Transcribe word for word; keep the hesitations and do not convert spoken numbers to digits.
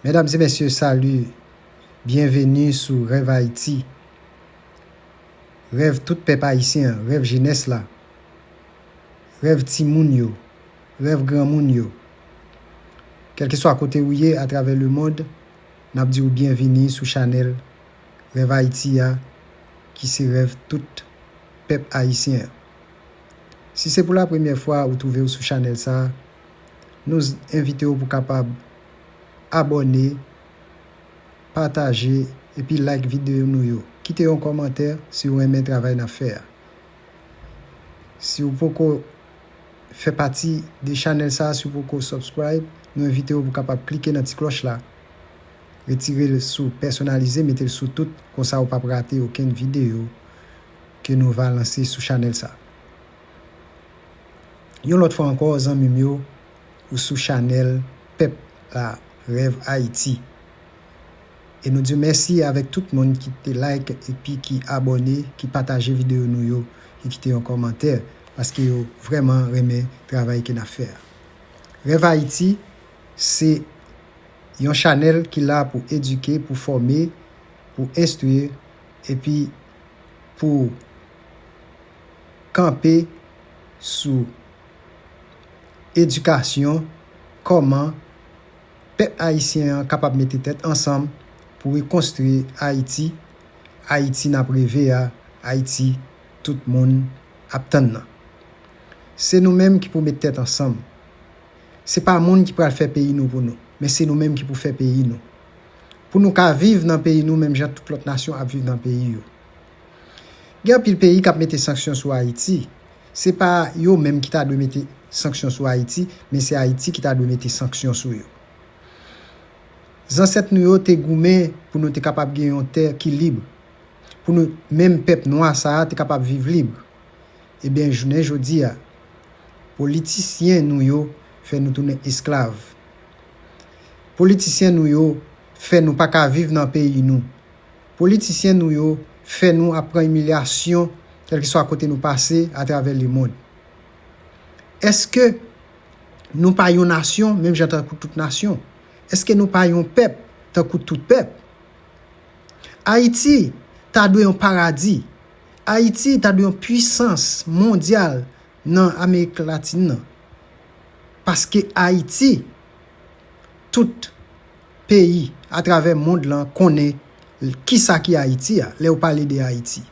Medam e mesye, sali, byenveni sou Rèv Ayiti. Rèv tout pèp ayisyen an, rèv jenès la, rèv timoun yo, rèv granmoun yo. Kèlkeswa kote ou ye atravè lemonn, n ap di w byenveni sou chanèl Rèv Ayiti a, ki se rèv tout pèp ayisyen an. Si se pou la premyè fwa ou twouve w sou chanèl sa a, nou envite w pou kapab abòne, pataje, epi like videyo nou yo. Kite yon kòmantè si w renmen travay n ap fè a. Si w poko fè pati de chanèl sa a, si w poko subscribe, nou envite w pou kapab klike nan ti klòch la. Retire l sou pèsonalize, mete l sou tout, konsa w p ap rate okenn videyo ke nou va lanse sou chanèl sa. Yon lòt fwa ankò, zanmi m yo, ou sou chanèl Pèp la, Rèv Ayiti. E nou di w mèsi avèk tout moun ki te like epi ki abòne, ki pataje videyo nou yo, ki kite yon kòmantè, paske yo vrèman renmen travay ke n ap fè a. Rèv Ayiti, se yon chanèl ki la pou edike, pou fòme, pou enstwi, epi pou kanpe sou edikasyon, kòman pèp ayisyen an kapab mete tèt ansanm pou rekonstwi Ayiti, Ayiti n ap reve a, Ayiti tout moun ap tann nan. Se nou menm ki pou met tèt ansanm. Se pa moun ki pral fè peyi nou pou nou, men se nou menm ki pou fè peyi nou. Pou nou ka viv nan peyi nou menm jan tout lòt nasyon ap viv nan peyi yo. Gen anpil peyi k ap mete sanksyon sou Ayiti. Se pa yo menm ki ta dwe mete sanksyon sou Ayiti, men se Ayiti ki ta dwe mete sanksyon sou yo. Zansèt nou yo te goumen pou nou te kapab gen yon tè ki lib, pou nou menm pèp nwa sa a te kapab viv lib. Ebyen, jounen jodi a, politisyen nou yo fè nou tounen esklav. Politisyen nou yo fè nou pa ka viv nan peyi nou. Politisyen nou yo fè nou ap pran imilyasyon, kèlkeswa kote nou pase atravè lemonn. Èske nou pa yon nasyon, menm jan tankou tout nasyon? Èske nou pa yon pèp tankou tout pèp? Ayiti ta dwe yon paradi. Ayiti ta dwe yon pwisans mondyal nan Amerik Latin nan. Paske Ayiti, tout peyi atravè mond lan konnen kisa ki Ayiti a, lè yo pale de Ayiti.